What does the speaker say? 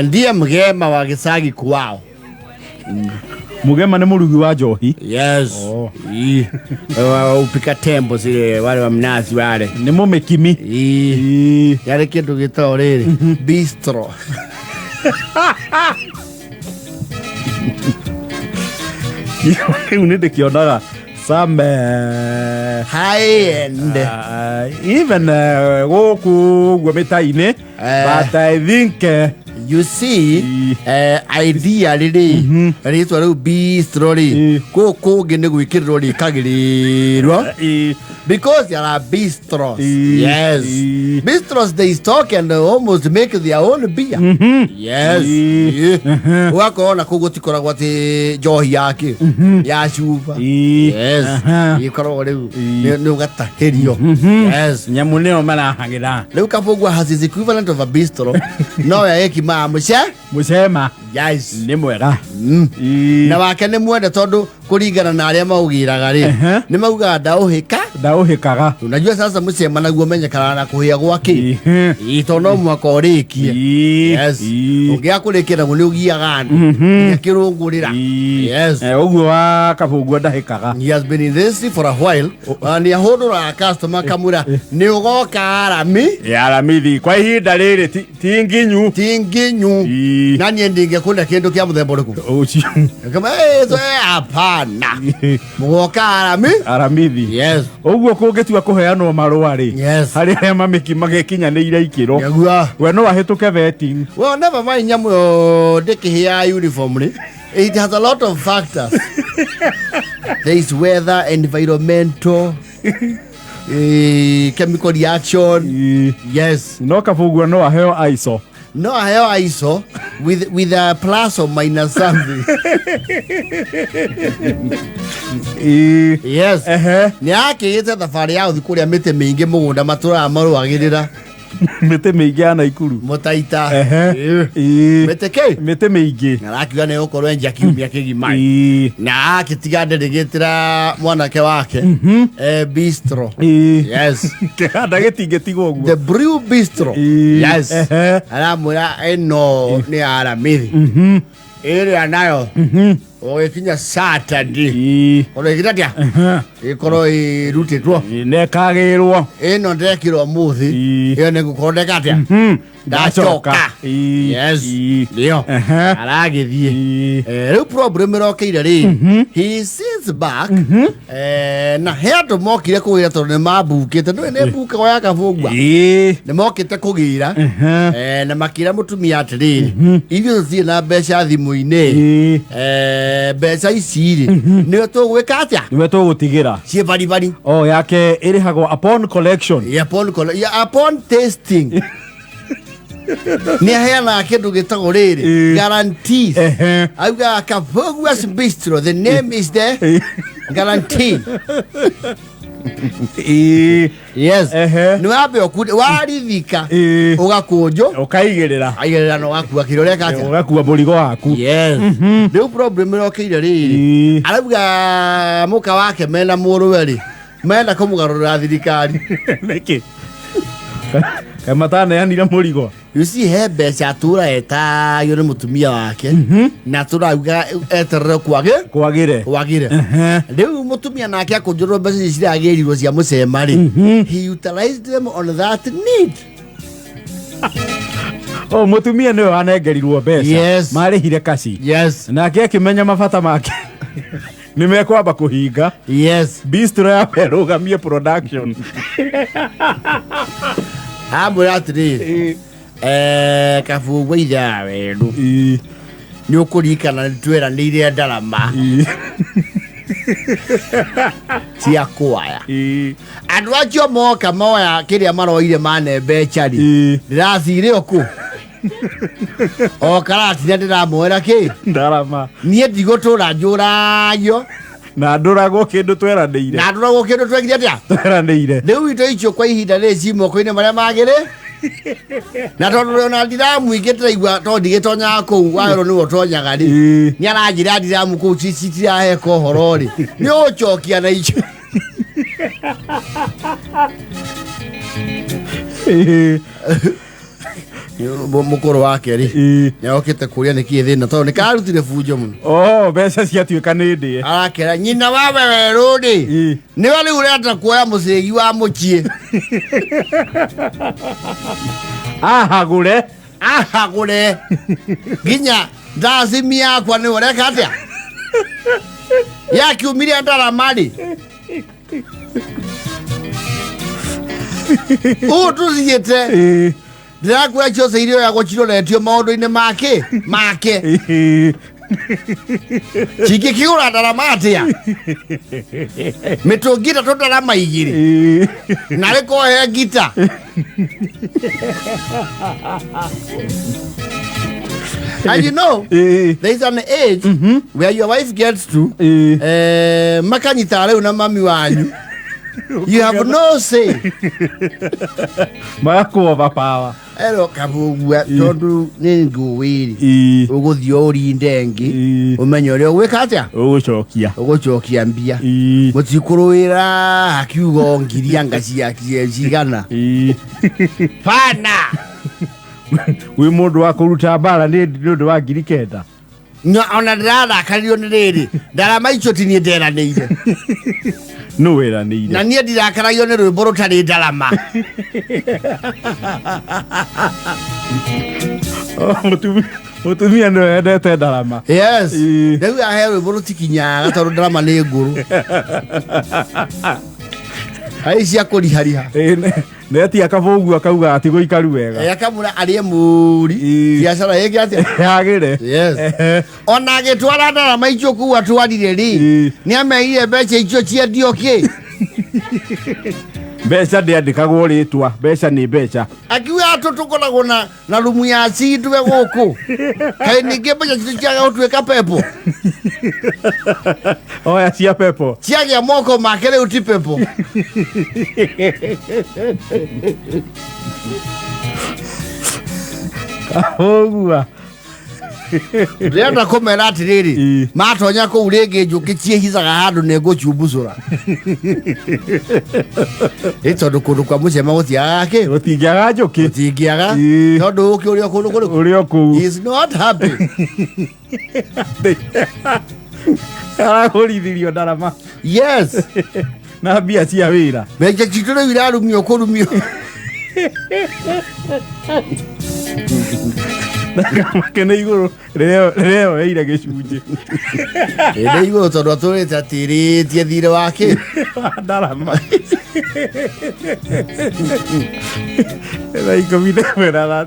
Ndiye mgema wa gĩcagi kwao. Mugema nĩ mũrugi wa njohi. Yes. Oh. Ii. Upika tembo zile wale wa mnazi wale. Nĩ mũmĩkimi. Ii. Ii. Yarĩ kĩndũ gĩtagwo rĩrĩ bistro. Kĩu nĩ ndĩkĩonaga some High end. Even gũkũ ũguo mĩta-inĩ, but I think You see, idea rĩrĩ rĩtwa rĩu bistro rĩ, kũu kũngĩ nĩ gwĩkĩrĩrwo rĩkagĩrĩrwo because there are bistros. Yes. Bistros, they stock and almost make their own beer. Yes. Ũgakorwo na kũu gũtikoragwo atĩ njohi yake ya cuba. Yes. Ĩkoragwo rĩu nĩ ũgatahĩrio. Yes. Nyamũ nĩyo marahagĩra. Rĩu Kabũgua has his equivalent of a bistro no ya ĩkimaga mũce. Mũcema. Yes. Nĩ mwega. Na wake nĩ mwende tondũ kũringana na arĩa maũgĩraga rĩ, nĩ maugaga ndaũhĩka. Ndaũhĩkaga. Unajua sasa mũcema naguo menyekanaga na kũhĩa gwake. Ĩ, tondũ no mũhaka ũrĩkie. Yes. Ũngĩaga kũrĩkia naguo nĩ ũgiaga andũ nginya kĩrũngũrĩra. Yes. Ũguo wa Kabũngua ndahĩkaga. He has been in this for a while. Ona nĩ ahũndũraga customer kamwĩra nĩ ũgoka arami. Ya Aramithi kwa ihinda rĩrĩ ti nginyu. Ti nginyu. Na niĩ ndingĩkũnda kĩndũ kĩa mũthemba ũrĩkũ. Ũcio. Kama so hapana. Mũgoka arami. Aramithi. Yes. Ũguo kũngĩtua kũheanwo marũa rĩ. Yes. Harĩ arĩa mamĩki magĩkinyanĩire ikĩro. Nĩguo. We no ahĩtũke vetting. Well, never mind nyamũ ĩyo ndĩkĩhĩaga uniform rĩ. It has a lot of factors. There is weather, environmental, chemical reaction. Yes. No Kabũngua no aheo ISO. No aheo ISO with a plus or minus something. Yes. Nĩ akĩgĩte thabarĩ ya gũthiĩ kũrĩa mĩtĩ mĩingĩ mũgũnda matũraga marũagĩrĩra. Mĩtĩ mĩingĩ ya Naikuru. Mũtaita. Mĩtĩ kĩ? Mĩtĩ mĩingĩ. Na arakiuga nĩ gũkorwo enja kiumia kĩgima. Na akĩtiga ndĩrĩgĩtĩra mwanake wake bistro. Yes. Kĩganda gĩtingĩtigwo ũguo. The Brew Bistro. Yes. Aramwĩra ĩno nĩ ya Aramithi. Ĩrĩa nayo ũgĩkinya Saturday. Ũrĩgĩta atĩa? Ĩkorwo ĩrutĩtwo. Nĩ ĩkagĩrwo. Ĩno ndekirwo mũthĩ. Ĩyo nĩ ngũkorwo ndeka atĩa? Ndacoka. Yes. Nĩyo. Aragĩthiĩ. Rĩu problem ĩrokeire rĩ, he sits back, na he andũ mokire kũgĩra tondũ nĩ mambukĩte nĩwe nĩ mbukagwo ya Kabũngua, nĩ mokĩte kũgĩra, na makĩra mũtumia atĩrĩrĩ, ithuĩ tũtirĩ na mbeca thimũ-inĩ, mbeca ici rĩ, nĩwe tũgwĩka atĩa? Nĩwe tũgũtigĩra. Ciĩ baribari. O yake ĩrĩhagwo upon collection. Yeah, yeah, upon tasting. Nĩ aheanaga kĩndũ gĩtagwo rĩrĩ guarantees. Augaga Kabugua's Bistro, the name is the guarantee. Yes. Nĩ wambe ũkunde warithika ũgakũnjwo ũkaigĩrĩra. Aigĩrĩra na ũgakua kĩrĩa ũreka atĩa? Ũgakua mũrigo waku. Yes. Rĩu problem ĩrokeire rĩrĩ, arauga mũka wake mena mũrũwe rĩ, menda kũmũgarũrĩra thirikari. Nĩkĩ? Kaĩ mataneanire mũrigo? You see, he mbeca atũra etagio nĩ mũtumia wake na tũrauga eterere kwagĩ kwagĩre. Kwagĩre. Rĩu mũtumia nake akũnjũrwo mbeca ici ciragĩrirwo cia mũcema rĩ, he utilized them on that need. O mũtumia nĩwe wanengerirwo mbeca. Yes. Marĩhire kaci. Yes. Nake akĩmenya mabata make nĩ mekwamba kũhinga. Yes. Bistro ya ĩrũgamie production. Amwĩra atĩrĩrĩ, Kabugwa ithaa wendo nĩ ũkũririkana nĩ tweranĩire ndarama cia kwaya andũ acio moka moya kĩrĩa maroire mane mbeca rĩ, ndĩracire kũ o karatina ndĩramoera kĩ ndarama. Niĩ ndigũtũra njũragio na ndũragwo kĩndũ tweranĩire. Na ndũragwo kĩndũ twekire atĩa? Tweranĩire. Rĩu indo icio kwa ihinda rĩrĩ ci moko-inĩ marĩa magĩrĩ, na tondũ ona ndiramu ingĩ ndĩraigua tondũ ndigĩtonyaga kũu wawerwo nĩwe ũtonyaga rĩ, nĩ aranjĩra ndiramu kũu citiraheka ũhoro rĩ, nĩ ũgũcokia na icio. Mũkũrũ wake rĩ nĩokĩte kũria nĩkĩ thĩna tondũ nĩkarutire bunjo mũno. Oh, mbeca ciatuĩka nĩ ndĩe. Arakera nyina wa wewerũ rĩ, nĩwe rĩu ũrenda kuoya mũcĩgi wa mũciĩ. Ahagũre. Ahagũre nginya ndacimi yakwa, nĩwe ũreka atĩa yakiumire ndarama rĩ ũũ tũthiĩte. Ndĩrakwĩra ciothe iria oyagwo ciroretio maũndũ-inĩ make make. Cingĩkĩgũra ndarama atĩa mĩtũngi ĩtatũ ndarama 2 narĩ kohe ngita. And you know, there is an age where your wife gets to makanyita rĩu na mami wanyu, you have no say. Magakũ overpower. Ero kabugua tondũ nĩ ngũwĩrĩ ũgũthiĩ ũrinde ĩngĩ, ũmenye ũrĩa ũgwĩka atĩa. Ũgũcokia. Ũgũcokia mbia. Mũtikũrũĩra akiuga ngiri anga cia cigana. Pana. Wĩ mũndũ wa kũruta mbara nĩ ũndũ wa 9,000. No, ona ndĩrarakaririo nĩ rĩrĩ, ndarama icio ti niĩ nderanĩire. Nũ wĩranĩire? Na niĩ ndirakaragio nĩ rwĩmbo rũtarĩ ndarama. Oh, mũtumia nĩwe wendete ndarama. Yes. Rĩu ahe rwĩmbo rũtikinyaga tondũ ndarama nĩ ngũrũ ai cia kũrihariha. Netia kabũgu akauga atigũikaru wega. Akamũra arĩe mũri. Biacara ĩngĩ atĩa? Yagĩre. Yes. Ona agĩtwara ndarama icio kũu atwarire rĩ, nĩ ameire mbeca icio ciendio kĩ. Mbeca ndĩandĩkagwo rĩtwa, mbeca nĩ mbeca. Akiuga atũ tũkoragwo na rumu ya cindwe gũkũ, kaĩ ningĩ mbeca citũ ciaga gũtuĩka pepo. Oya cia pepo. Ciagĩa moko make rĩu ti pepo. Ũgua. Ndĩrenda kũmera atĩrĩrĩ, matonya kũu rĩngĩ njũkĩ ciĩhithaga handũ nĩ ngũciumbucũra ĩ tondũ kũndũ kwa mũcema gũtiagaga kĩ. Gũtingĩaga njũkĩ. Gũtingĩaga. Tondũ ũkĩ ũrĩa kũndũ kũrĩkũ. Ũrĩ o kũu. He is not happy. Aragũrithirio ndarama. Yes. Na mbia cia wĩra. Mbeca citũ rĩu irarumio kũrumio. Make nĩ igũrũ rĩrĩa oeire gĩcunjĩ. Ĩ nĩ igũrũ tondũ atũrĩte atirĩtie thirĩ wake. Wa ndarama. 11:11 na